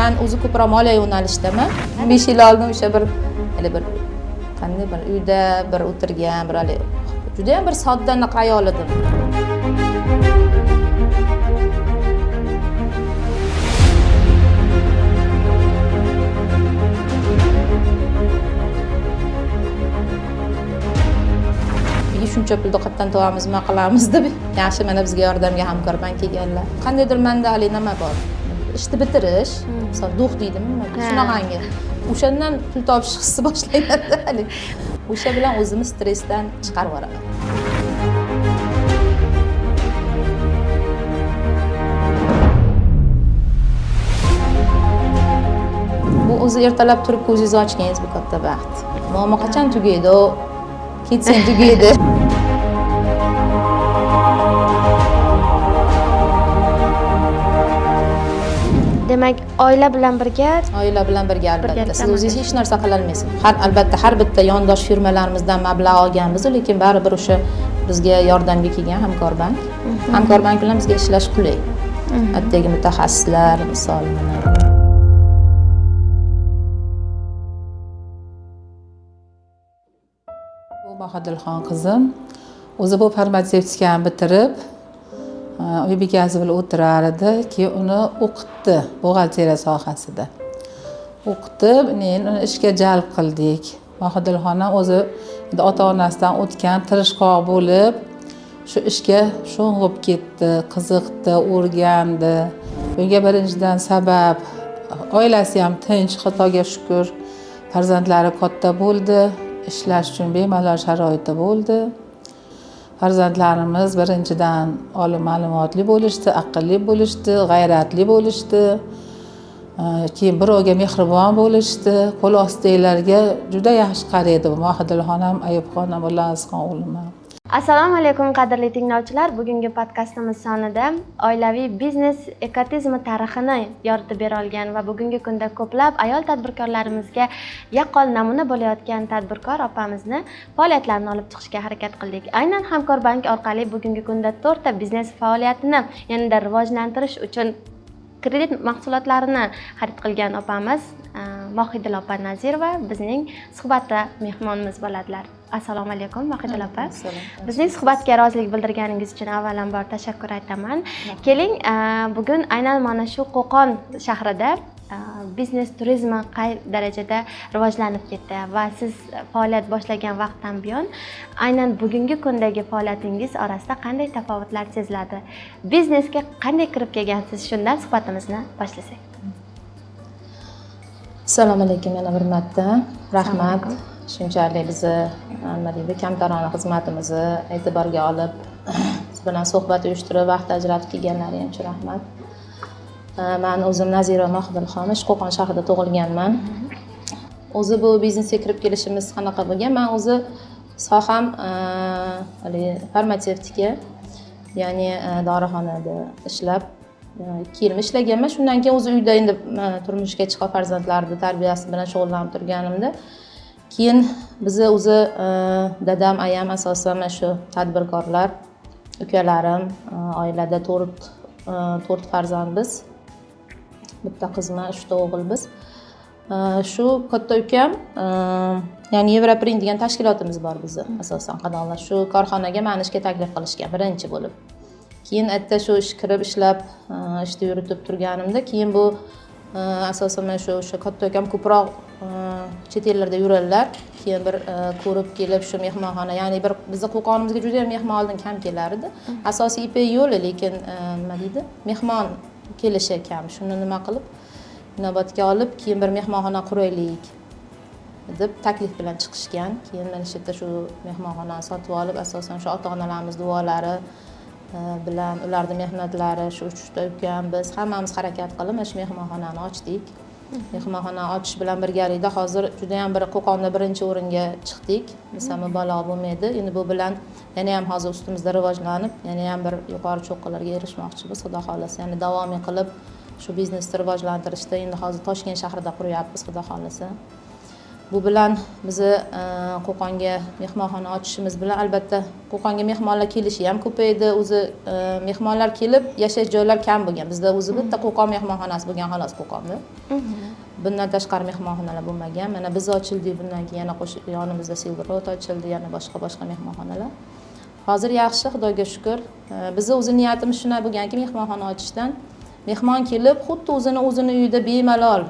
Man o'zi ko'proq moliya yo'nalishidaman. 5 yil oldin o'sha bir hali bir qanday bir uyda bir o'tirgan bir hali juda ham bir sodda anaqa ayol edim. Shuncha pulni qayerdan topamiz, nima qilamiz deb yaxshi mana bizga yordamga hamkorbank kelganlar. Qandaydir menda hali nima bor? Ishni bitirish, misol duh deydimi, nima shunaqangi. O'shandan pul topish hissi boshlanadi hali. O'sha bilan o'zimni stressdan chiqarib yuboraman. Bu o'zi ertalab turib ko'zingizni ochganingiz bu katta baxt. Muammo qachon tugaydi? U ketsang tugaydi. Demak, oila bilan birga albatta. Siz o'zingiz hech narsa qila olmaysiz. Albatta har bitta yondosh firmalarimizdan mablag' olganmiz, lekin baribir o'sha bizga yordamga kelgan Hamkorbank. Hamkorbank bilan bizga ishlash qulay. Hattoki mutaxassislar, misol mana. Bu Mohidilxon qizim o'zi bu farmatsevtikani bitirib, uy bekasi bilan o'tirar edi, keyin uni o'qitdi buxgalteriya sohasida. O'qitib, keyin uni ishga jalb qildik. Mohidilxon ham o'zi ota-onasidan o'tgan tirishqoq bo'lib, shu ishga sho'ng'ib ketdi, qiziqdi, o'rgandi. Bunga birinchidan sabab oilasi ham tinch, Xudoga shukr. Farzandlari katta bo'ldi, ishlash uchun bemalol sharoiti bo'ldi. Farzandlarimiz birinchidan oliy ma'lumotli bo'lishdi, aqlli bo'lishdi, g'ayratli bo'lishdi. Keyin birovga mehribon bo'lishdi, qo'l ostidagilarga juda yaxshi qaraydi. Mohidilxon ham, Ayubxon ham, Mullaazizxon o'g'lim ham. Assalomu alaykum qadrli tinglovchilar. Bugungi podkastimiz sonida oilaviy biznes ekotizmi tarixini yoritib bera olgan va bugungi kunda ko'plab ayol tadbirkorlarimizga yaqqol namuna bo'layotgan tadbirkor opamizni faoliyatlarini olib chiqishga harakat qildik. Aynan Hamkorbank orqali bugungi kunda 4 ta biznes faoliyatini yanada rivojlantirish uchun kredit mahsulotlarini xarid qilgan opamiz Mohidil opa Nazirova bizning suhbatda mehmonimiz bo'ladilar. Assalomu alaykum Mohidil opa. Bizning suhbatga rozilik bildirganingiz uchun avvalambor tashakkur aytaman. Keling, bugun aynan mana shu Qo'qon shahrida biznes turizmi qay darajada rivojlanib ketdi va siz faoliyat boshlagan vaqtdan buyon aynan bugungi kundagi faoliyatingiz orasida qanday tafovutlar seziladi? Biznesga qanday kirib kelgansiz? Shundan suhbatimizni boshlasak. Assalomu alaykum yana bir marta. Rahmat. Shunchalik bizni nima deydi, kamtarona xizmatimizni e'tiborga olib, biz bilan suhbat uyushtirib, vaqt ajratib kelganlari uchun rahmat. Men o'zim Nazirova Mohidilxon, Qo'qon shahrida tug'ilganman. O'zi bu biznesga kirib kelishimiz qanaqa bo'lgan? Men o'zi soham hali farmatsevtika, ya'ni dorixonada ishlab 2 yil ishlaganman. Shundan keyin o'zi uyda endi turmushga chiqib farzandlarni tarbiyasi bilan shug'ullanib turganimda, keyin bizni o'zi dadam, ayam asosan mana shu tadbirkorlar, ukalarim, oilada 4 farzandmiz. Bitta qizman, 3 ta o'g'ilmiz. Shu katta ukam, ya'ni Yevroprint degan tashkilotimiz bor bizni asosan qadonlar. Shu korxonaga meni ishga taklif qilishgan birinchi bo'lib. Keyin erta shu ish kirib ishlab, ishni yuritib turganimda, keyin bu asosan mana shu o'sha katta ukam ko'proq chet ellarda yuradilar. Keyin bir ko'rib kelib shu mehmonxona, ya'ni bir bizni Qo'qonimizga juda ham mehmon oldin kam kelar edi. Asosiy Ipak yo'li, lekin nima deydi, mehmon kelishi kam. Shuni nima qilib inobatga olib, keyin bir mehmonxona quraylik deb taklif bilan chiqishgan. Keyin mana shu yerda shu mehmonxonani sotib olib, asosan shu ota-onalarimiz duolari bilan, ularning mehnatlari, shu 3 ta ukam, biz hammamiz harakat qilib mana shu mehmonxonani ochdik. Mehmonxona ochish bilan birgalikda hozir juda ham bir Qo'qonda birinchi o'ringa chiqdik. Desam mubolag'a bo'lmaydi. Endi bu bilan yana ham hozir ustimizda rivojlanib, yana ham bir yuqori cho'qqilarga erishmoqchimiz, Xudo xohlasa. Ya'ni davomiy qilib shu biznesni rivojlantirishda endi hozir Toshkent shahrida quryapmiz, Xudo xohlasa. Bu bilan bizni Qo'qonga mehmonxona ochishimiz bilan albatta Qo'qonga mehmonlar kelishi ham ko'paydi. O'zi mehmonlar kelib yashash joylar kam bo'lgan. Bizda o'zi bitta Qo'qon mehmonxonasi bo'lgan xolos Qo'qonda. Bundan tashqari mehmonxonalar bo'lmagan. Mana biz ochildik, bundan keyin yana yonimizda Silk Road ochildi, yana boshqa mehmonxonalar. Hozir yaxshi, Xudoga shukr. Bizni o'zi niyatimiz shunday bo'lganki, mehmonxona ochishdan mehmon kelib xuddi o'zini uyida bemalol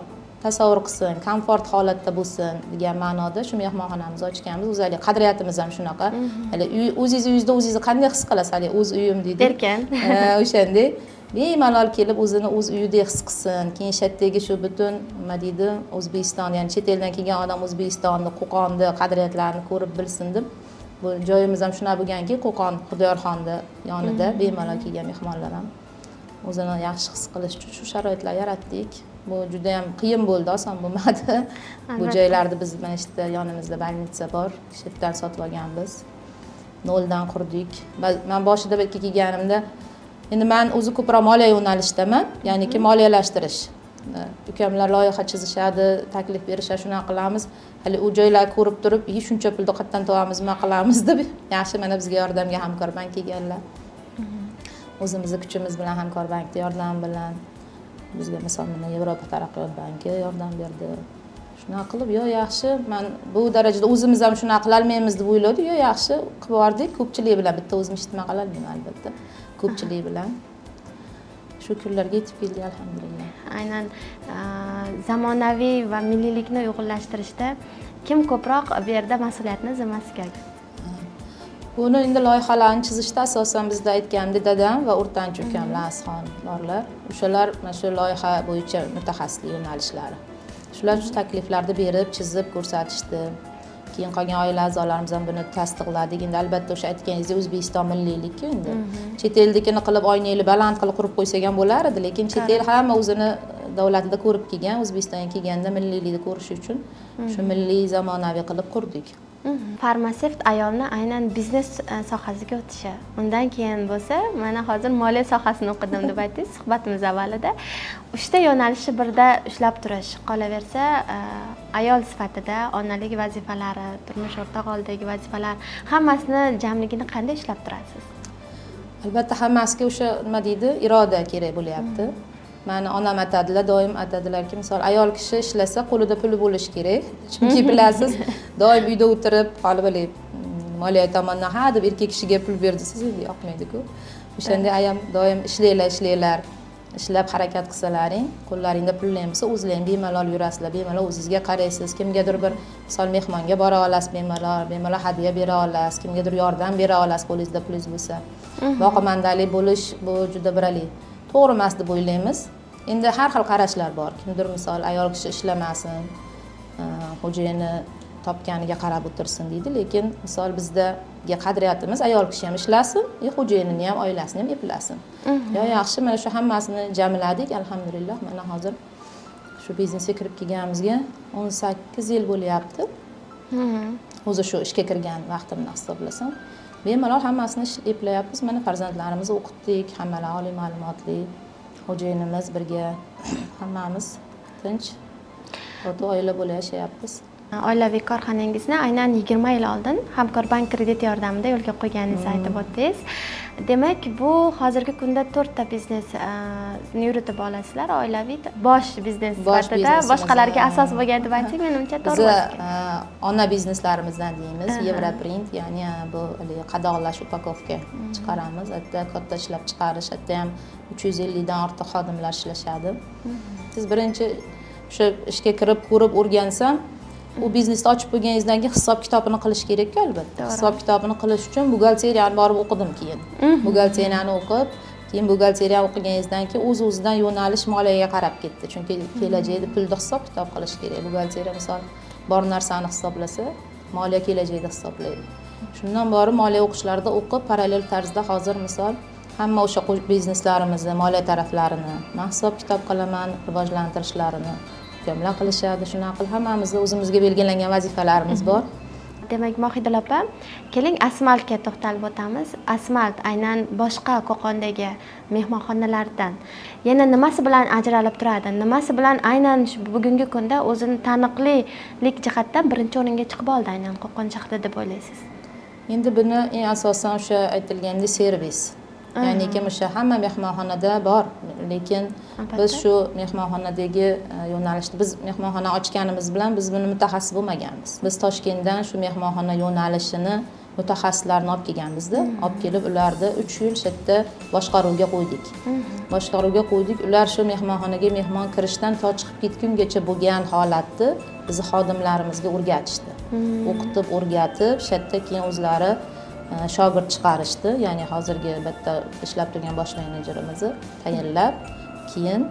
tasavvur qilsin, komfort holatda bo'lsin degan ma'noda shu mehmonxonamizni ochganmiz. O'zi hali qadriyatimiz ham shunaqa. Hali o'zingizni uyingizda o'zingizni qanday his qilasiz? Hali o'z uyim deydi. Erkin. O'shanday bemalol kelib o'zini o'z uyidek his qilsin. Keyin shu yerdagi shu butun nima deydi, O'zbekiston, ya'ni chet eldan kelgan odam O'zbekistonni, Qo'qonni qadriyatlarini ko'rib bilsin deb bu joyimiz ham shunaqa bo'lganki, Qo'qon Xudoyorxonni yonida bemalol kelgan mehmonlar ham o'zini yaxshi his qilish uchun shu sharoitlar yaratdik. Bu juda ham qiyin bo'ldi, oson bo'lmadi. Bu joylarni biz mana shu yerda yonimizda больница bor, shu yerdan sotib olganmiz. Noldan qurdik. Men boshida bu yerga kelganimda, endi men o'zi ko'proq moliya yo'nalishidaman, ya'niki moliyalashtirish. Ukamlar loyiha chizishadi, taklif berishadi, shunaqa qilamiz. Hali u joylarni ko'rib turib, shuncha pulni qayerdan topamiz, nima qilamiz deb, yaxshi mana bizga yordamga Hamkorbank kelganlar. O'zimizni kuchimiz bilan Hamkorbankning yordami bilan bizga misol mana Yevropa taraqqiyot banki yordam berdi. Shunaqa qilib, yo yaxshi, men bu darajada o'zimiz ham shunaqa qila olmaymiz deb o'yladik, yo yaxshi qilib yubordik ko'pchilik bilan, bitta o'zim hech nima qila olmayman albatta. Ko'pchilik bilan shu kunlarga yetib keldik alhamdulillah. Aynan zamonaviy va milliylikni uyg'unlashtirishda kim ko'proq bu yerda mas'uliyatni zimmasiga olgan? Buni endi loyihalarni chizishda asosan bizda aytganimdek dadam va o'rtanchi ukam Lazxon borlar. O'shalar mana shu loyiha bo'yicha mutaxassislik yo'nalishlari. Shular shu takliflarni berib, chizib ko'rsatishdi. Keyin qolgan oila a'zolarimiz ham buni tasdiqladik. Endi albatta o'sha aytganingizdek O'zbekiston milliylik-ku endi. Chet eldikini qilib oynayli baland qilib qurib qo'ysak ham bo'lar edi, lekin chet el hamma o'zini davlatida ko'rib kelgan, O'zbekistonga kelganda milliylikni ko'rish uchun shu milliy zamonaviy qilib qurdik. Farmatsevt ayolni aynan biznes sohasiga o'tishi. Undan keyin bo'lsa, mana hozir moliya sohasini o'qidim deb aytdingiz suhbatimiz avvalida. Uchta yo'nalishni birda ushlab turish, qolaversa ayol sifatida onalik vazifalari, turmush o'rtoq oldidagi vazifalar, hammasini jamligini qanday ushlab turasiz? Albatta hammasiga o'sha nima deydi, iroda kerak bo'lyapti. Mani onam aytadilar, doim aytadilarki, misol ayol kishi ishlasa qo'lida puli bo'lishi kerak. Chunki bilasiz, doim uyda o'tirib, hali moliya tomondan ha deb erkak kishiga pul ber desangiz endi yoqmaydi-ku. O'shanda ayam doim ishlanglar, ishlab harakat qilsalaring, qo'llaringda pullaring bo'lsa, o'zlaring bemalol yurasizlar, bemalol o'zingizga qaraysiz, kimgadir bir misol mehmonga bora olasiz bemalol, bemalol hadya bera olasiz, kimgadir yordam bera olasiz qo'lingizda pulingiz bo'lsa. Boqimandalik bo'lish bu juda birali to'g'ri emas deb o'ylaymiz. Endi har xil qarashlar bor. Kimdir misol ayol kishi ishlamasin, xo'jayini topganiga qarab o'tirsin deydi, lekin misol bizdagi qadriyatimiz ayol kishi ham ishlasin, xo'jayinini ham, oilasini ham eplasin. Yo yaxshi, mana shu hammasini jamladik, alhamdulillah. Mana hozir shu biznesga kirib kelganimizga 18 yil bo'lyapti. O'zi shu ishga kirgan vaqtimni hisoblasam, bemalol hammasini eplayapmiz. Mana farzandlarimizni o'qitdik, hammalari oliy ma'lumotli, xo'jayinimiz birga, hammamiz tinch, totuv oila bo'lib yashayapmiz. Oilaviy korxonangizni aynan 20 yil oldin Hamkorbank kredit yordamida yo'lga qo'yganingizni aytib o'tdingiz. Demak, bu hozirgi kunda 4 ta biznesni yuritib olasizlar, oilaviy bosh biznes sifatida boshqalarga asos bo'lgan deb aytsak, menimcha to'g'ri bo'ladi. Biz ona bizneslarimizdan deymiz, Yevroprint, ya'ni bu qadoqlash, upakovka chiqaramiz. Hatto katta ishlab chiqarish, hatto ham 350 dan ortiq xodimlar ishlashadi. Siz birinchi o'sha ishga kirib, ko'rib o'rgansam, u biznesni ochib qo'yganingizdan keyin hisob kitobini qilish kerak-ku albatta. Hisob kitobini qilish uchun buxgalteriyani borib o'qidim keyin. Buxgalteriyani o'qib, keyin buxgalteriyani o'qiganingizdan keyin o'z-o'zidan yo'nalish moliyaga qarab ketdi. Chunki kelajakda pulni hisob kitob qilish kerak. Buxgalteriya misol bor narsani hisoblasa, moliya kelajakda hisoblaydi. Shundan borib moliya o'qishlarida o'qib, parallel tarzda hozir misol hamma o'sha bizneslarimizni, moliya taraflarini men hisob kitob qilaman, rivojlantirishlarini ukamlar qilishadi. Shunaqa qilib hammamizni o'zimizga belgilangan vazifalarimiz bor. Demak, Mohidil opa, keling Asmaltga to'xtalib o'tamiz. Asmalt aynan boshqa Qo'qondagi mehmonxonalardan yana nimasi bilan ajralib turadi? Nimasi bilan aynan shu bugungi kunda o'zini taniqlilik jihatdan birinchi o'ringa chiqib oldi aynan Qo'qon shahrida deb o'ylaysiz? Endi buni eng asosan o'sha aytilgandek servis. Ya'ni kim o'sha hamma mehmonxonada bor, lekin biz shu mehmonxonadagi yo'nalishda biz mehmonxona ochganimiz bilan biz buni mutaxassis bo'lmaganmiz. Biz Toshkentdan shu mehmonxona yo'nalishini mutaxassislarni olib kelganmizda, olib kelib ularni 3 yil shu yerda boshqaruvga qo'ydik. Boshqaruvga qo'ydik. Ular shu mehmonxonaga mehmon kirishdan to chiqib ketgungacha bo'lgan holatni bizni xodimlarimizga o'rgatishdi. O'qitib, o'rgatib, shu yerda keyin o'zlari shogird chiqarishdi. Ya'ni hozirgi bitta ishlab turgan bosh menejerimizni tayinlab, keyin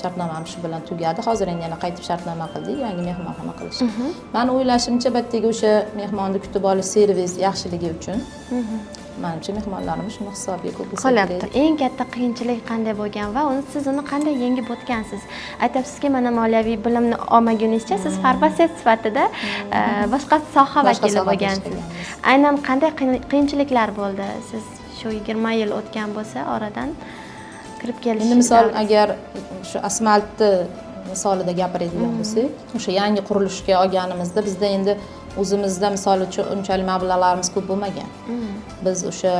shartnomam shu bilan tugadi. Hozir endi yana qaytib shartnoma qildik, yangi mehmonxona qilishdi. Mani o'ylashimcha, bu yerdagi o'sha mehmonni kutib olish servis yaxshiligi uchun manimcha mehmonlarimiz shuni hisobiga ko'p bo'lsa kerak. Eng katta qiyinchilik qanday bo'lgan va uni siz uni qanday yengib o'tgansiz? Aytyapsizki, mana moliyaviy bilimni olmaguningizcha siz farmatsevt sifatida boshqa soha vakili bo'lgansiz. Aynan qanday qiyinchiliklar bo'ldi? Siz shu 20 yil o'tgan bo'lsa, oradan kirib kelish. Endi misol agar shu Asmaltni misolida gapiradigan bo'lsak, o'sha yangi qurilishga olganimizda bizda endi o'zimizda misol uchun unchalik mablag'larimiz ko'p bo'lmagan. Biz o'sha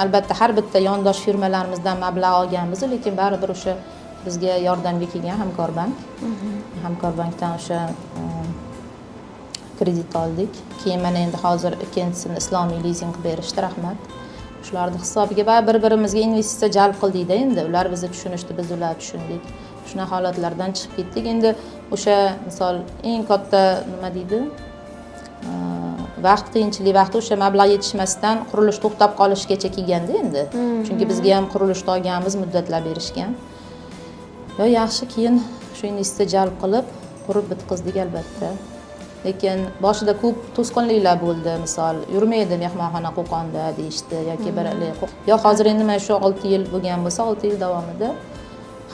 albatta har bitta yondosh firmalarimizdan mablag' olganmiz, lekin baribir o'sha bizga yordamga kelgan Hamkorbank. Hamkorbankdan o'sha kredit oldik. Keyin mana endi hozir ikkinchisini islomiy lizing qilib berishdi, rahmat. Shularni hisobiga va bir-birimizga investitsiya jalb qildik-da endi. Ular bizni tushunishdi, biz ularni tushundik. Shunaqa holatlardan chiqib ketdik. Endi o'sha misol eng katta nima deydi? Vaqt qiyinchilik vaqti o'sha mablag' yetishmasdan qurilish to'xtab qolishgacha kelganda endi. Chunki bizga ham qurilishni olganmiz, muddatlar berishgan. Yo yaxshi, keyin shu investitsiya jalb qilib, qurib bitqizdik albatta. Lekin boshida ko'p to'sqinliklar bo'ldi, misol yurmaydi mehmonxona Qo'qonda deyishdi yoki bir yo hozir endi mana shu 6 yil bo'lgan bo'lsa, 6 yil davomida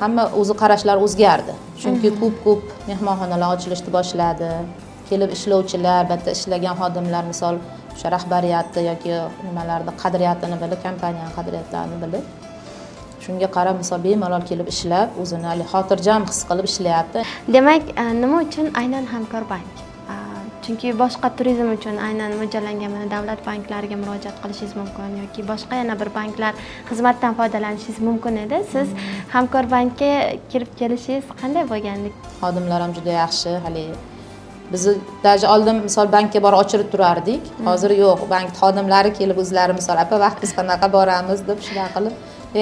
hamma o'zi qarashlar o'zgardi. Chunki ko'p-ko'p mehmonxonalar ochilishni boshladi. Kelib ishlovchilar, albatta ishlagan xodimlar misol o'sha rahbariyatni yoki nimalarni qadriyatini bilib, kompaniyaning qadriyatlarini bilib, shunga qarab misol bemalol kelib ishlab, o'zini hali xotirjam his qilib ishlayapti. Demak, nima uchun aynan Hamkorbank? Chunki boshqa turizm uchun aynan mo'ljallangan mana davlat banklariga murojaat qilishingiz mumkin yoki boshqa yana bir banklar xizmatidan foydalanishingiz mumkin edi. Siz Hamkorbankka kirib kelishingiz qanday bo'lgandi? Xodimlar ham juda yaxshi, hali bizni даже oldin misol bankka borib ochirib turardik. Hozir yo'q, bank xodimlari kelib o'zlari misol apa vaqt biz qanaqa boramiz deb shunaqa qilib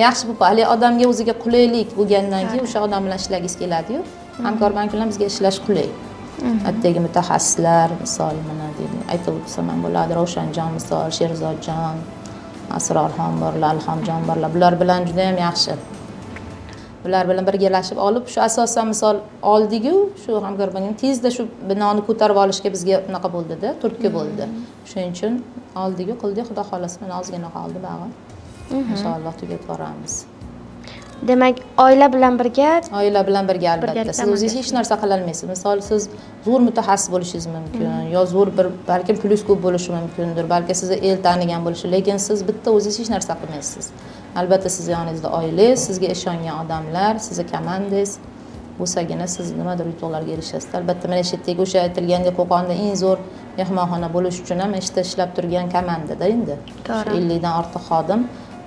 yaxshi bo'lib hali odamga o'ziga qulaylik bo'lgandan keyin o'sha odam bilan ishlagisi keladi-yu. Hamkorbank bilan bizga ishlash qulay. Hattoki mutaxassislar misol mana deydi, aytib o'tsam ham bo'ladi, Ravshanjon misol, Sherzodjon, Asrorxon borlar, Ilhomjon borlar. Bular bilan juda ham yaxshi. Bular bilan birgalashib olib, shu asosan misol oldik-u, shu Hamkorbankni tezda shu binoni ko'tarib olishga bizga unaqa bo'ldi-da, turtki bo'ldi. Shuning uchun oldik-u, qildik, Xudo xolasa mana ozgina qoldi bag'i. Inshaalloh tugatib boramiz. Demak, oila bilan birga, oila bilan birga albatta. Siz o'zingiz hech narsa qila olmaysiz. Misol siz zo'r mutaxassis bo'lishingiz mumkin, yo zo'r bir balkim plyus ko'p bo'lishi mumkindir, balki sizni el tanigan bo'lishi, lekin siz bitta o'zingiz hech narsa qilmaysiz. Albatta siz yoningizda oilangiz, sizga ishongan odamlar, sizni komandangiz bo'lsagina siz nimadir yutuqlarga erishasiz. Albatta mana shu yerdagi o'sha aytilgandek Qo'qonda eng zo'r mehmonxona bo'lish uchun ham ishda ishlab turgan komandada endi. Shu 50 dan ortiq xodim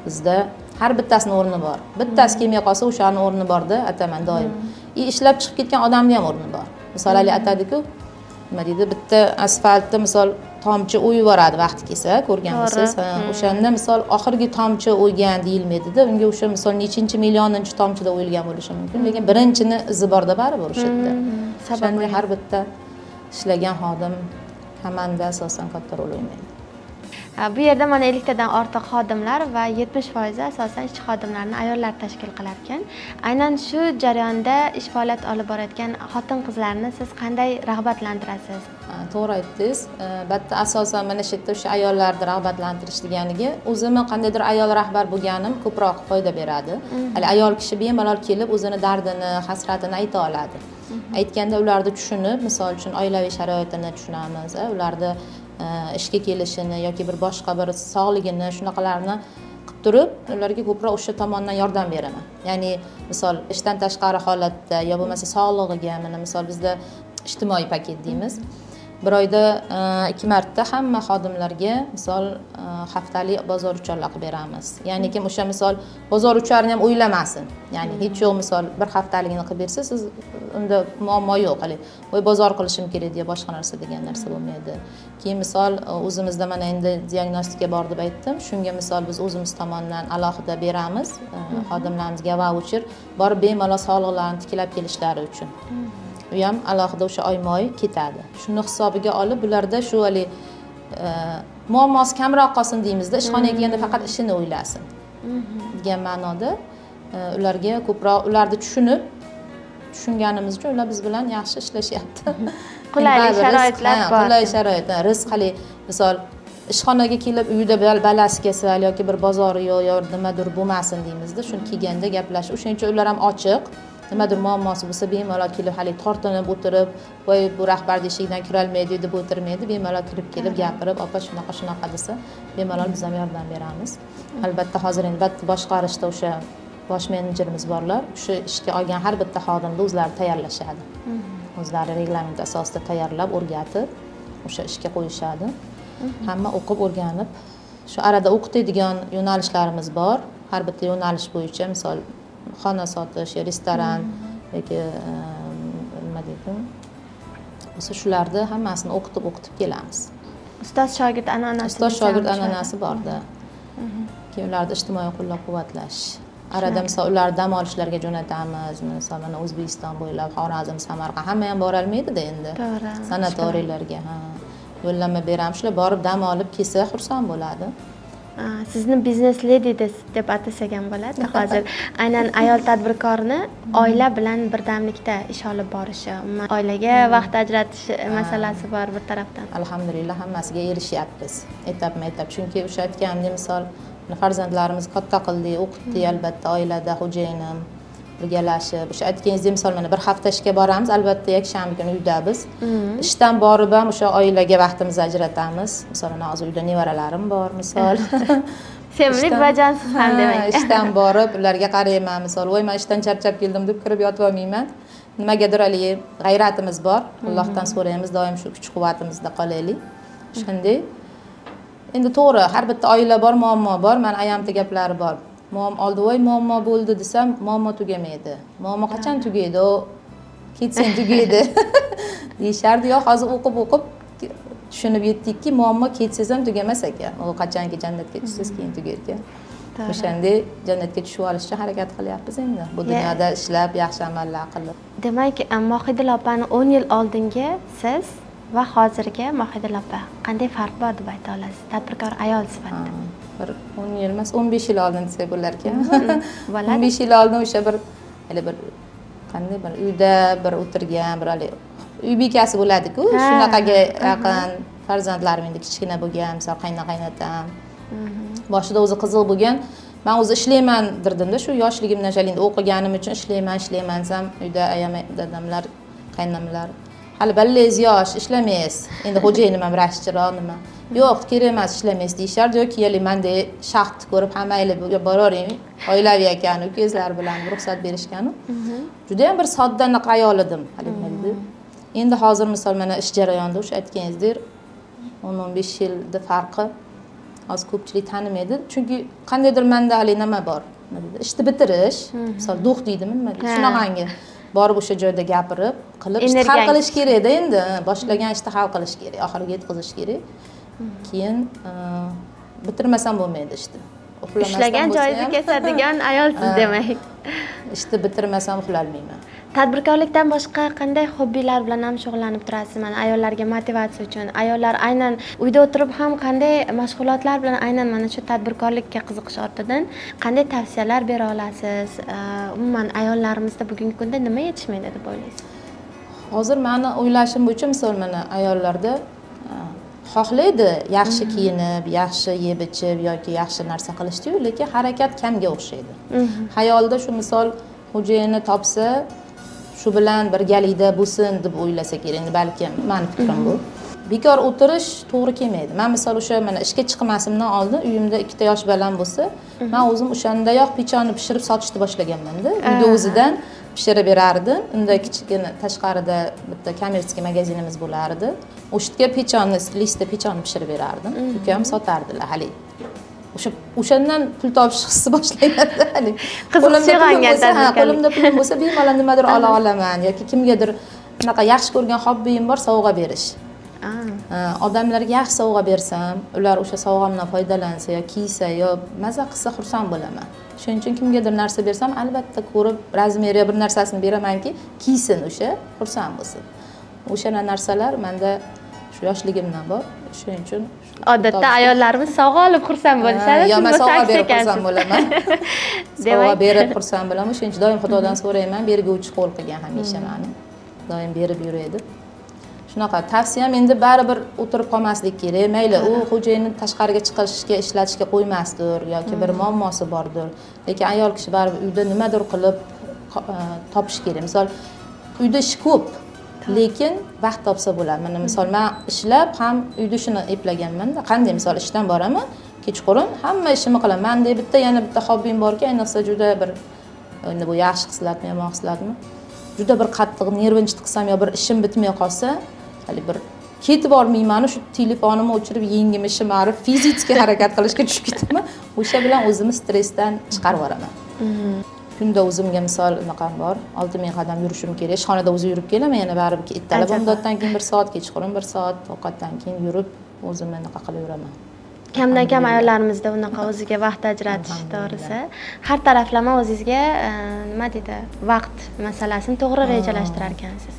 bizda har bittasini o'rni bor. Bittasi kelmay qolsa o'shani o'rni borda, aytaman doim. Ishlab chiqib ketgan odamning ham o'rni bor. Misol hali aytadi-ku, nima deydi, bitta asfaltda misol tomchi o'yib yuboradi vaqti kelsa, ko'rganmisiz? O'shanda misol oxirgi tomchi o'ygan deyilmaydi-da, unga o'sha misol nechinchi millioninchi tomchida o'yilgan bo'lishi mumkin, lekin birinchini izi borda baribir o'sha yerda. O'shanda har bitta ishlagan xodim komanda asosan katta rol o'ynaydi. Bu yerda mana 50 tadan ortiq xodimlar va 70% asosan ishchi xodimlarni ayollar tashkil qilar ekan. Aynan shu jarayonda ish faoliyat olib borayotgan xotin-qizlarni siz qanday rag'batlantirasiz? To'g'ri aytdingiz. Albatta asosan mana shu yerda o'sha ayollarni rag'batlantirish deganiga o'zimni qandaydir ayol rahbar bo'lganim ko'proq foyda beradi. Hali ayol kishi bemalol kelib o'zini dardini, hasratini ayta oladi. Aytganda ularni tushunib, misol uchun oilaviy sharoitini tushunamiz, ularni ishga kelishini yoki bir boshqa bir sog'ligini, shunaqalarni qilib turib, ularga ko'proq o'sha tomondan yordam beraman. Ya'ni misol ishdan tashqari holatda yo bo'lmasa sog'lig'iga, mana misol bizda ijtimoiy paket deymiz. Bir oyda 2 marta hamma xodimlarga misol haftalik bozor ucharlar qilib beramiz. Ya'ni kim o'sha misol bozor ucharini ham o'ylamasin. Ya'ni hech yo'q misol bir haftaligini qilib bersa, siz unda muammo yo'q. Hali voy bozor qilishim kerak deya boshqa narsa degan narsa bo'lmaydi. Keyin misol o'zimizda mana endi diagnostika bor deb aytdim. Shunga misol biz o'zimiz tomondan alohida beramiz xodimlarimizga vaucher, borib bemalol sog'liqlarini tiklab kelishlari uchun. U ham alohida o'sha oyma-oy ketadi. Shuni hisobiga olib bularda shu hali muammosi kamroq qolsin deymizda, ishxonaga kelganda faqat ishini o'ylasin degan ma'noda ularga ko'proq ularni tushunganimiz uchun ular biz bilan yaxshi ishlashyapti. Qulaylik sharoitlar bor. Qulay sharoit, rizq hali misol ishxonaga kelib uyida balasi kasal yoki bir bozori yo'q yo nimadir bo'lmasin deymizda, shuni kelganda gaplashib, o'shaning uchun ular ham ochiq. Nimadir muammosi bo'lsa bemalol kelib hali tortinib o'tirib, voy bu rahbarni eshigidan kirolmaydi deb o'tirmaydi, bemalol kirib kelib gapirib, opa shunaqa shunaqa desa, bemalol biz ham yordam beramiz. Albatta hozir endi boshqarishda o'sha bosh menejerimiz borlar, o'sha ishga olgan har bitta xodimni o'zlari tayyorlashadi. O'zlari reglament asosida tayyorlab, o'rgatib, o'sha ishga qo'yishadi. Hamma o'qib, o'rganib, shu arada o'qitadigan yo'nalishlarimiz bor. Har bitta yo'nalish bo'yicha misol xona sotish, restoran yoki nima deydi, o'sha shularni hammasini o'qitib kelamiz. Ustoz shogird an'anasi. Ustoz shogird an'anasi borda. Keyin ularni ijtimoiy qo'llab-quvvatlash. Arada misol ularni dam olishlarga jo'natamiz. Misol mana O'zbekiston bo'ylab, Xorazm, Samarqand hamma ham borolmaydi-da endi. To'g'ri. Sanatoriylarga, ha. Yo'llanma beramiz, shular borib dam olib kelsa xursand bo'ladi. Sizni biznes ledi deb atasak ham bo'ladi hozir. Aynan ayol tadbirkorni oila bilan birdamlikda ish olib borishi, umuman oilaga vaqt ajratish masalasi bor bir tarafdan. Alhamdulillah hammasiga erishyapmiz etapma-etap. Chunki o'sha aytganimdek misol farzandlarimiz katta qildik, o'qitdik albatta oilada xo'jayinim birgalashib. O'sha aytganingizdek misol mana bir hafta ishga boramiz, albatta yakshanba kuni uydamiz. Ishdan borib ham o'sha oilaga vaqtimizni ajratamiz. Misol mana hozir uyda nevaralarim bor misol. Sevimli buvajonsiz ham demak. Ishdan borib ularga qarayman misol, voy men ishdan charchab keldim deb kirib yotib olmayman. Nimagadir haligi g'ayratimiz bor. Allohdan so'raymiz, doim shu kuch-quvvatimizda qolaylik. Shunday. Endi to'g'ri, har bitta oila bor, muammo bor. Mani ayamda gaplari bor. Oldi voy muammo bo'ldi desam, muammo tugamaydi. Muammo qachon tugaydi? U ketsang tugaydi deyishardi. Yo'q, hozir o'qib tushunib yetdikki, muammo ketsangiz ham tugamas ekan. U qachonki jannatga tushsangiz keyin tugar ekan. O'shanday jannatga tushib olish uchun harakat qilyapmiz endi. Bu dunyoda ishlab, yaxshi amallar qilib. Demak, Mohidil opani 10 yil oldingi siz va hozirgi Mohidil opa qanday farq bor deb ayta olasiz tadbirkor ayol sifatida? Bir 10 yil emas, 15 yil oldin desak bo'lar ekan. Bo'ladi. 15 yil oldin o'sha bir hali bir qanday bir uyda bir o'tirgan bir hali uy bekasi bo'ladi-ku, shunaqaga yaqin farzandlarim endi kichkina bo'lgan, misol qayna qaynatam. Boshida o'zi qiziq bo'lgan. Men o'zi ishlayman dirdimda, shu yoshligimdan shu endi o'qiganim uchun ishlayman desam, uyda ayam, dadamlar, qaynamlar hali ballangiz yosh, ishlamaysiz. Endi xo'jayinim ham rashkchiroq nima. Yo'q, kerak emas, ishlamaysiz deyishardi. Yoki keling menda shaxtni ko'rib, ha mayli boravering, oilaviy ekan, ukangizlar bilan ruxsat berishganu. Juda ham bir sodda anaqa ayol edim, hali nima deydi. Endi hozir misol mana ish jarayonida o'sha aytganingizdek 10-15 yilda farqi hozir ko'pchilik tanimaydi. Chunki qandaydir menda hali nima bor? Nima deydi? Ishni bitirish, misol duh deydimi, nima deydi? Shunaqangi borib o'sha joyda gapirib, qilib, ishni hal qilish kerakda endi. Boshlagan ishni hal qilish kerak, oxiriga yetkazish kerak. Keyin bitirmasam bo'lmaydi ishni. Ishlagan joyida kesadigan ayolsiz demak. Ishni bitirmasam uxlolmayman. Tadbirkorlikdan boshqa qanday hobbilar bilan ham shug'ullanib turasiz? Mana ayollarga motivatsiya uchun, ayollar aynan uyda o'tirib ham qanday mashg'ulotlar bilan aynan mana shu tadbirkorlikka qiziqish ortidan qanday tavsiyalar bera olasiz? Umuman ayollarimizda bugungi kunda nima yetishmaydi deb o'ylaysiz? Hozir meni o'ylashim bo'yicha misol mana ayollarda xohlaydi yaxshi kiyinib, yaxshi yeb ichib yoki yaxshi narsa qilishdi-yu, lekin harakat kamga o'xshaydi. Xayolda shu misol xo'jayini topsa, Shu bilan birgalikda bo'lsin deb o'ylasa kerak endi, balkim mani fikrim bu. Bekor o'tirish to'g'ri kelmaydi. Man misol o'sha mana ishga chiqmasimdan oldin uyimda ikkita yosh bolam bo'lsa, man o'zim o'shandayoq pechonni pishirib sotishni boshlaganmanda. Uyda o'zidan pishirib berardim. Unda kichkina tashqarida bitta коммерческий magazinimiz bo'lardi, o'sha yerga pechonni, listda pechonni pishirib berardim. Ukam sotardilar. Haligi o'sha o'shandan pul topish hissi boshlanadi haligi. Qiziqish Qo'limda pulim uyg'ongan bo'lsa, ha, tadbirkorlik. qo'limda pulim bo'lsa, bemalol nimadir ola olaman yoki kimgadir shunaqa yaxshi ko'rgan hobbiyim bor, sovg'a berish. Ha, odamlarga yaxshi sovg'a bersam, ular o'sha sovg'amdan foydalansa yo kiysa yo maza qilsa, xursand bo'laman. Shuning uchun kimgadir narsa bersam, albatta ko'rib, razmeri yo bir narsasini beramanki, kiysin, o'sha xursand bo'lsin. O'sha narsalar manda shu yoshligimdan bor, shuning uchun Odatda ayollarimiz sovg'a olib xursand bo'lishadi, yo siz man bo'lsa sovg'a aks berib xursand ekansiz. bo'laman. Sovg'a berib xursand bo'laman. Shuning uchun doim Xudodan so'rayman, berguvchi qo'l qilgan hamisha mani, doim berib yuray deb. Shunaqa tavsiyam, endi baribir o'tirib qolmaslik kerak. Mayli, u xo'jayinni tashqariga chiqishga, ishlatishga qo'ymasdir yoki bir muammosi bordir, lekin ayol kishi baribir uyda nimadir qilib topish kerak. Misol, uyda ish ko'p, lekin vaqt topsa bo'ladi. Mana misol, man ishlab ham uyda shuni eplaganmanda. Qanday, misol, ishdan boraman, kechqurun hamma ishimni qilaman. Manda bitta, yana bitta hobbim borki, ayniqsa juda bir, endi bu yaxshi xislatmi, yomon xislatmi, juda bir qattiq нервничать qilsam yo bir ishim bitmay qolsa, haligi bir ketib yubormayman, shu telefonimni o'chirib, yengimni shimarib, физический harakat qilishga tushib ketaman. O'sha bilan o'zimni stressdan chiqarib yuboraman. Kunda o'zimga misol unaqam bor, 6000 qadam yurishim kerak. Ishxonada o'zi yurib kelaman, yana baribir ertalab bomdoddan keyin bir soat, kechqurun bir soat, ovqatdan keyin yurib, o'zimni anaqa qilaveraman. Kamdan kam ayollarimizda unaqa o'ziga vaqt ajratish to'g'risi. Har taraflama o'zingizga nima deydi, vaqt masalasini to'g'ri rejalashtirar ekansiz.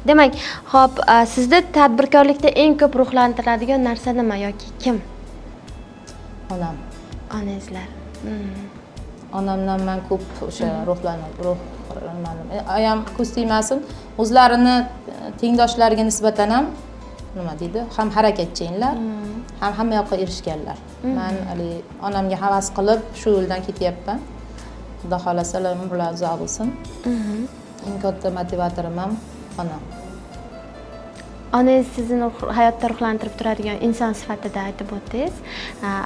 Demak, ho'p, sizni tadbirkorlikda eng ko'p ruhlantiradigan narsa nima yoki kim? Onam. Onangizlar. Onamdan man ko'p o'sha ruhlanib, ruh ayam, ko'z tegmasin, o'zlarini tengdoshlariga nisbatan ham, nima deydi, ham harakatchanlar, ham hamma yoqqa erishganlar. Man haligi onamga havas qilib shu yo'ldan ketyapman. Xudo xohlasa, umrlari uzoq bo'lsin. Eng katta motivatorim ham onam. Onangiz sizni hayotda ruhlantirib turadigan inson sifatida aytib o'tdingiz.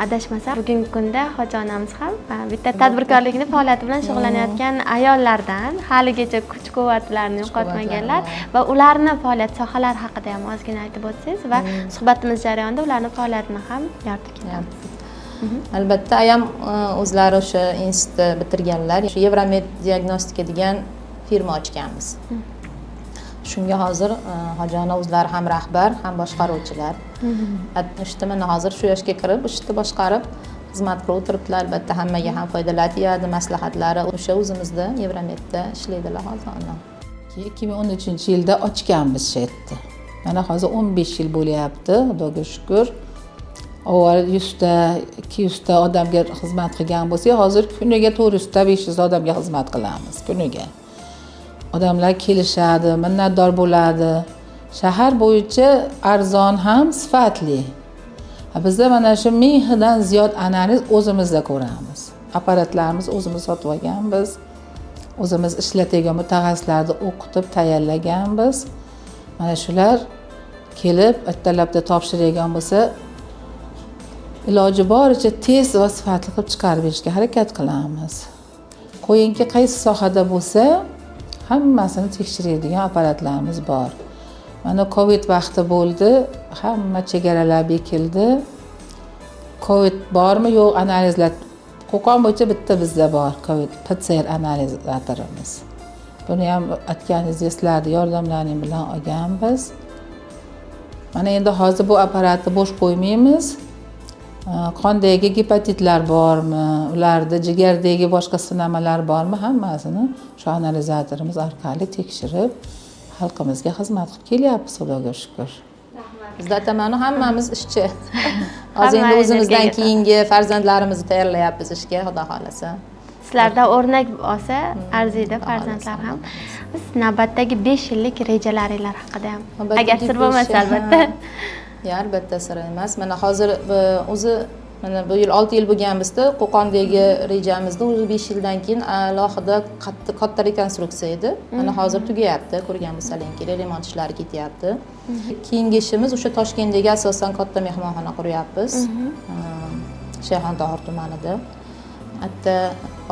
Adashmasam, bugungi kunda hoji onamiz ham bitta tadbirkorlikni faoliyati bilan shug'ullanayotgan ayollardan, haligacha kuch quvvatlarini yo'qotmaganlar va ularni faoliyat sohalari haqida ham ozgina aytib o'tsangiz va suhbatimiz jarayonida ularni faoliyatini ham yoritib ketamiz. Albatta, ayam o'zlari o'sha institutni bitirganlar. Shu Yevromed diagnostika degan firma ochganmiz. Shunga hozir hoji ona o'zlari ham rahbar, ham boshqaruvchilar. O'sha mana hozir shu yoshga kirib, o'sha yerda boshqarib, xizmat qilib o'tiribdilar. Albatta, hammaga ham foydalari tegadi, maslahatlari. O'sha o'zimizda Yevromedda ishlaydilar hozir onam. 2013-yilda ochganmiz shu yerda. Mana hozir 15 yil bo'lyapti, Xudoga shukur. Avval 100 ta, 200 ta odamga xizmat qilgan bo'lsak, hozir kuniga 400 ta, 500 ta odamga xizmat qilamiz kuniga. Odamlar kelishadi, minnatdor bo'ladi. Shahar bo'yicha arzon ham sifatli. Bizda mana shu 1000 xildan ziyod analiz o'zimizda ko'ramiz. Apparatlarimiz o'zimiz sotib olganmiz, o'zimiz ishlatadigan mutaxassislarni o'qitib tayyorlaganmiz. Mana shular kelib ertalabda topshiradigan bo'lsa, iloji boricha tez va sifatli qilib chiqarib berishga harakat qilamiz. Qo'yingki, qaysi sohada bo'lsa, hammasini tekshiradigan apparatlarimiz bor. Mana COVID vaqti bo'ldi, hamma chegaralar bekildi. COVID bormi, yo'q, analizlar Qo'qon bo'yicha bitta bizda bor COVID PCR analizatorimiz. Buni ham aytganingizda sizlarni yordamlaring bilan olganmiz. Mana endi hozir bu apparatni bo'sh qo'ymaymiz. Qondagi gepatitlar bormi, ularda jigardagi boshqa sinamalar bormi, hammasini shu analizatorimiz orqali tekshirib, xalqimizga xizmat qilib kelyapmiz, Xudoga shukur. Bizda atamani hammamiz ishchi. Hozir endi Hamma o'zimizdan energiyaga. keyingi farzandlarimizni tayyorlayapmiz ishga, Xudo xohlasa. Sizlardan o'rnak olsa arziydi Xudo farzandlar xohlasa, ham. Biz navbatdagi 5 yillik rejalaringlar haqida ham, Navbatdagi agar sir bo'lmasa, albatta. Ya, albatta sir emas. Mana hozir o'zi Mana bu yil 6 yil bo'lganmizda, Qo'qondagi rejamizda o'zi 5 yildan keyin alohida katta rekonstruksiya edi. Mana hozir tugayapti, ko'rgan bo'lsalaring kerak, remont ishlari ketyapti. Keyingi ishimiz o'sha Toshkentdagi asosan katta mehmonxona quryapmiz. Shayxontohur tumanida. Hatto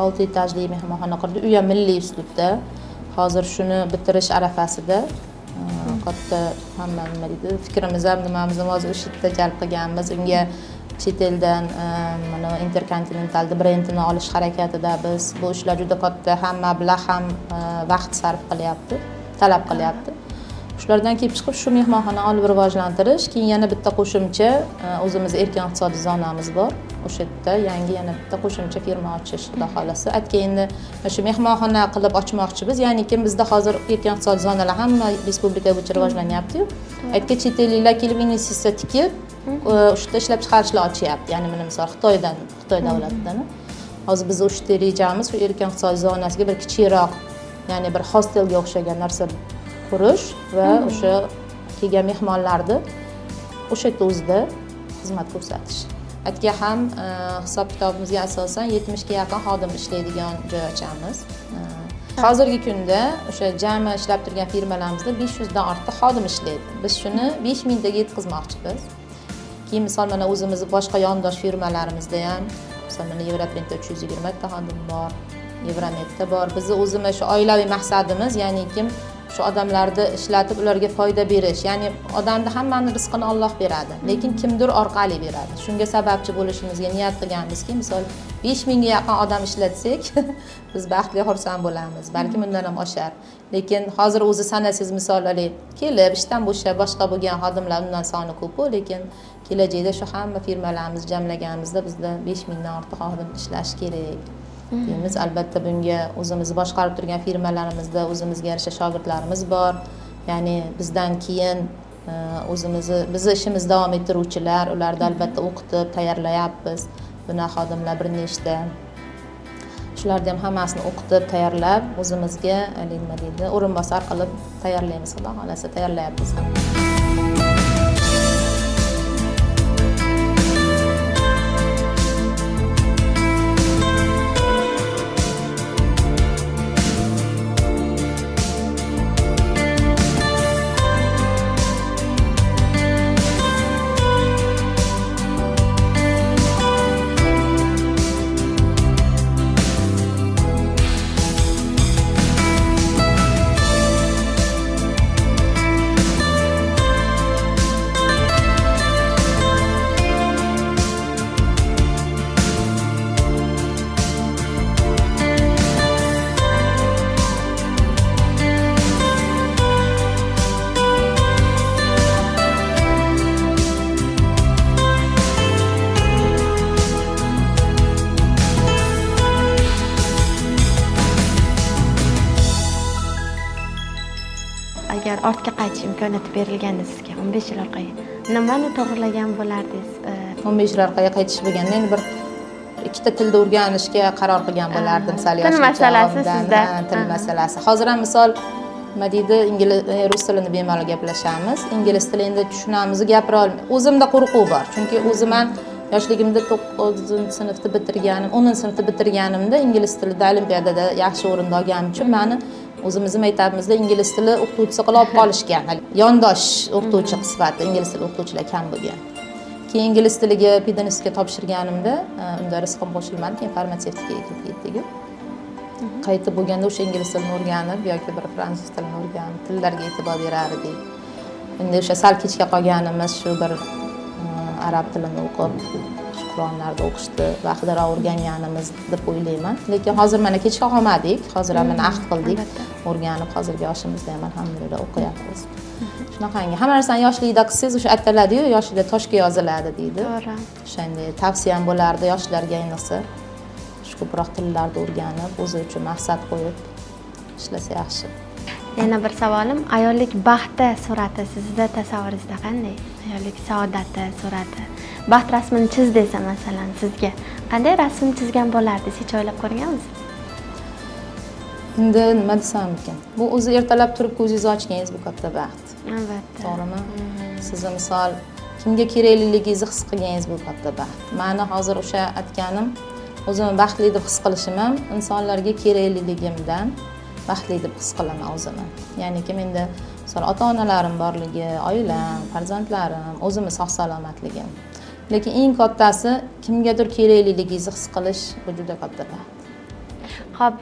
6 etajli mehmonxona qurdik. U ham milliy uslubda. Hozir shuni bitirish arafasida katta hamma nima deydi, fikrimiz ham nimamiz ham hozir o'sha yerda jalb qilganmiz. Unga chet eldan mana Interkontinentalni brendini olish harakatida biz. Bu ishlar juda katta, ham mablag', ham vaqt sarf qilyapti, talab qilyapti. Shulardan kelib chiqib shu mehmonxona olib rivojlantirish, keyin yana bitta qo'shimcha o'zimiz erkin iqtisodiy zonamiz bor. O'sha yerda yangi yana bitta qo'shimcha firma ochish, xudo xohlasa. Aytga endi shu mehmonxona qilib ochmoqchimiz. Ya'ni kim bizda hozir erkin iqtisodiy zonalar hamma respublika bo'yicha rivojlanyapti-yu. Aytga chet elliklar kelib investitsiya tikib, o'sha yerda ishlab chiqarishlar ochyapti. Ya'ni mana misol Xitoydan, Xitoy davlatidan. Hozir biz o'sha yerda rejamiz shu erkin iqtisodiy zonasiga bir kichikroq, ya'ni bir hostelga o'xshagan narsa qurish va o'sha kelgan mehmonlarni o'sha yerda o'zida xizmat ko'rsatish. Aytga ham hisob kitobimizga asosan 70 ga yaqin xodim ishlaydigan joy ochamiz. Hozirgi kunda o'sha jami ishlab turgan firmalarimizda 500 dan ortiq xodim ishlaydi. Biz shuni 5000 taga yetkazmoqchimiz. Keyin misol mana o'zimizni boshqa yondosh firmalarimizda ham, misol mana Yevroprintda 320 ta xodim bor, Yevrometda bor. Bizni o'zimiz shu oilaviy maqsadimiz, ya'ni kim shu odamlarni ishlatib ularga foyda berish. Ya'ni odamni hammani rizqini Alloh beradi, lekin kimdir orqali beradi. Shunga sababchi bo'lishimizga niyat qilganmizki, misol 5000 ga yaqin odam ishlatsak, biz baxtli, xursand bo'lamiz. Balki bundan ham oshar. Lekin hozir o'zi sanasiz misol haligi kelib ishdan bo'shab boshqa bo'lgan xodimlar undan soni ko'p-ku, lekin kelajakda shu hamma firmalarimiz jamlaganimizda bizda 5000 dan ortiq xodim ishlashi kerak deymiz. Albatta bunga o'zimiz boshqarib turgan firmalarimizda o'zimizga yarasha shogirdlarimiz bor. Ya'ni bizdan keyin o'zimizni bizni ishimizni davom ettiruvchilar, ularni albatta o'qitib tayyorlayapmiz. Bunaqa xodimlar bir nechta. Shularni ham hammasini o'qitib tayyorlab o'zimizga haligi nima deydi, o'rinbosar qilib tayyorlaymiz, xudo xohlasa tayyorlayapmiz ham. Agar ortga qaytish imkoniyati berilganda sizga 15 yil orqaga nimani to'g'irlagan bo'lardingiz? 15 yil orqaga qaytish bo'lganda endi bir ikkita tilni o'rganishga qaror qilgan bo'lardim. Sal Til yoshlik masalasi chog'imdan. sizda. Ha, til masalasi. Hozir ham misol nima deydi, rus tilini bemalol gaplashamiz. Ingliz tili endi tushunamiz, gapira olmaymiz. O'zimda qo'rquv bor. Chunki o'zim ham yoshligimda 9-sinfni bitirganim, 10-sinfni bitirganimda ingliz tilida olimpiadada yaxshi o'rinda olganim uchun meni o'zimizni maktabimizda ingliz tili o'qituvchisi qilib olib qolishgan. Hali yondosh o'qituvchi sifatida ingliz tili o'qituvchilar kam bo'lgan. Keyin ingliz tiliga pedinstitutga topshirganimda, unda rizqim qo'shilmadi, keyin farmatsevtikaga kirib ketdik. Qaytib bo'lganda o'sha ingliz tilini o'rganib yoki bir fransuz tilini o'rganib, tillarga e'tibor berar edik. Endi o'sha sal kechga qolganimiz shu bir arab tilini o'qib, shu Qur'onlarni o'qishni vaqtiroq o'rganganimiz deb o'ylayman. Lekin hozir mana kechga qolmadik. Hozir ham mana ahd qildik. O'rganib, hozirgi yoshimizda ham alhamdulillah o'qiyapmiz. Shunaqangi hamma narsani yoshlikda qilsangiz, o'sha aytiladi-yu, yoshlikda toshga yoziladi deydi. To'g'ri. O'shanday tavsiyam bo'lardi yoshlarga, ayniqsa shu ko'proq tillarni o'rganib, o'zi uchun maqsad qo'yib ishlasa yaxshi. Yana bir savolim, ayollik baxti surati sizda tasavvuringizda qanday? Ayollik saodati surati. Baxt rasmini chiz desa masalan sizga qanday rasm chizgan bo'lardingiz? Hech o'ylab ko'rganmisiz? Endi nima desam ekan? Bu o'zi ertalab turib ko'zingizni ochganingiz bu katta baxt. Albatta. To'g'rimi? Sizni misol Kimga kerakliligingizni his qilganingiz bu katta baxt. Mani hozir o'sha aytganim, o'zimni baxtli deb his qilishim ham insonlarga kerakliligimdan baxtli deb his qilaman o'zimni. Ya'niki menda misol ota onalarim borligi, oilam, farzandlarim, o'zimni sog' salomatligim. Lekin eng kattasi kimgadir kerakliligingizni his qilish, bu juda katta baxt. Ho'p,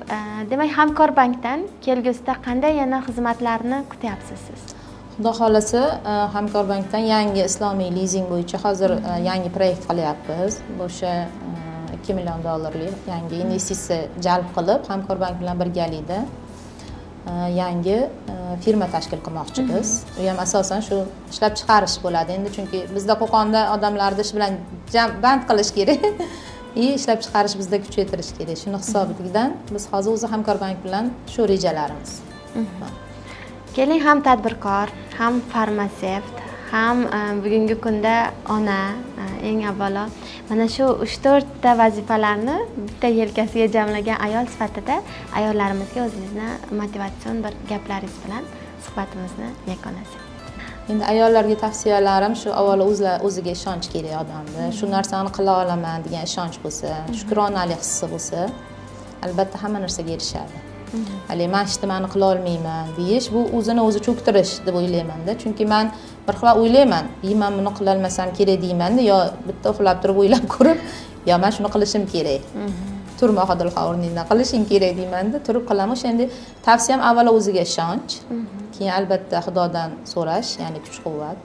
demak, Hamkorbankdan kelgusida qanday yana xizmatlarni kutyapsiz siz? Xudo xohlasa, Hamkorbankdan yangi islomiy lizing bo'yicha hozir yangi proyekt qilyapmiz. Bu o'sha 2 million dollarlik yangi investitsiya jalb qilib, Hamkorbank bilan birgalikda yangi firma tashkil qilmoqchimiz. U ham asosan shu ishlab chiqarish bo'ladi endi, chunki bizda Qo'qonda odamlarni ish bilan band qilish kerak и ishlab chiqarish bizda kuchaytirish kerak. Shuni hisobidan biz hozir o'zi Hamkorbank bilan shu rejalarimiz. Keling, ham tadbirkor, ham farmatsevt, ham bugungi kunda ona, eng avvalo mana shu uch to'rtta vazifalarni bitta yelkasiga jamlagan ayol sifatida ayollarimizga o'zingizni motivatsion bir gaplaringiz bilan suhbatimizni yakunlasak. Endi ayollarga tavsiyalarim shu: avvalo o'ziga ishonch kerak odamni. Shu narsani qila olaman degan ishonch bo'lsa, shukronalik hissi bo'lsa, albatta hamma narsaga erishadi. Haligi "man hech nimani qila olmayman" deyish, bu o'zini o'zi cho'ktirish deb o'ylaymanda. Chunki man bir xil o'ylayman, "И man buni qilolmasam kerak" deymanda, yo bitta uxlab turib o'ylab ko'rib, yo "man shuni qilishim kerak, turma, Odilxon, o'rningdan, qilishing kerak" deymanda, turib qilaman. O'shanda tavsiyam avvalo o'ziga ishonch, keyin albatta Xudodan so'rash, ya'ni kuch quvvat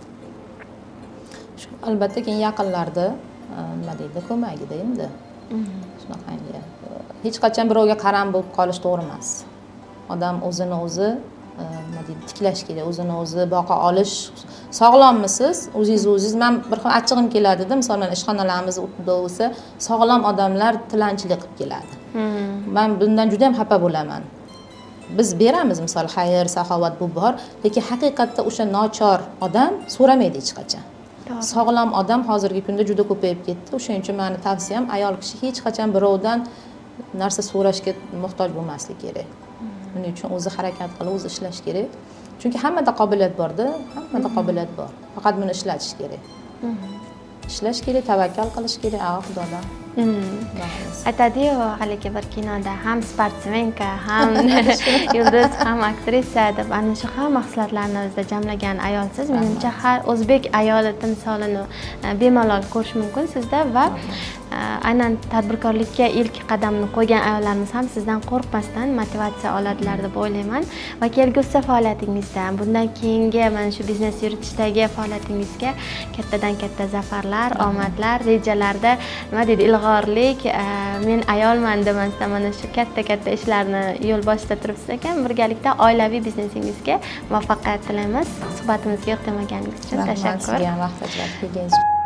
shu, albatta keyin yaqinlarni nima deydi, ko'magida. Endi shunaqangi hech qachon birovga qaram bo'lib qolish to'g'ri emas. Odam o'zini o'zi nima deydi, tiklash kerak, o'zini o'zi boqa olish. Sog'lommisiz o'zingizni o'zingiz? Man bir xil achchig'im keladida, misol mana ishxonalarimiz bo'lsa, sog'lom odamlar tilanchilik qilib keladi. Man bundan juda yam xafa bo'laman. Biz beramiz, misol, xayr saxovat bu bor, lekin haqiqatda o'sha nochor odam so'ramaydi hech qachon. Sog'lom odam hozirgi kunda juda ko'payib ketdi. O'shaning uchun mani tavsiyam, ayol kishi hech qachon birovdan narsa so'rashga muhtoj bo'lmasligi kerak. Buning uchun o'zi harakat qilib, o'zi ishlash kerak, chunki hammada qobiliyat borda, hammada qobiliyat bor, faqat buni ishlatish kerak, ishlash kerak, tavakkal qilish kerak Xudodan. Xudo xohlasa. Aytadiyu haligi bir kinoda, ham спортсменка, ham yulduz, ham aktrisa deb. Ana shu hamma xislatlarni o'zida jamlagan ayolsiz. Menimcha, har o'zbek ayoli timsolini bemalol ko'rish mumkin sizda va aynan tadbirkorlikka ilk qadamni qo'ygan ayollarimiz ham sizdan qo'rqmasdan motivatsiya oladilar deb o'ylayman. Va kelgusi faoliyatingizda, bundan keyingi mana shu biznes yuritishdagi faoliyatingizga kattadan katta zafarlar, omadlar, rejalarda, nima deydi, ilg'orlik, men ayolman demasdan mana shu katta katta ishlarni yo'l boshida turibsiz ekan, birgalikda oilaviy biznesingizga muvaffaqiyat tilaymiz. Suhbatimizga yoqtirmaganingiz uchun Rahmat tashakkur. sizga ham vaqt ajratib kelganingiz.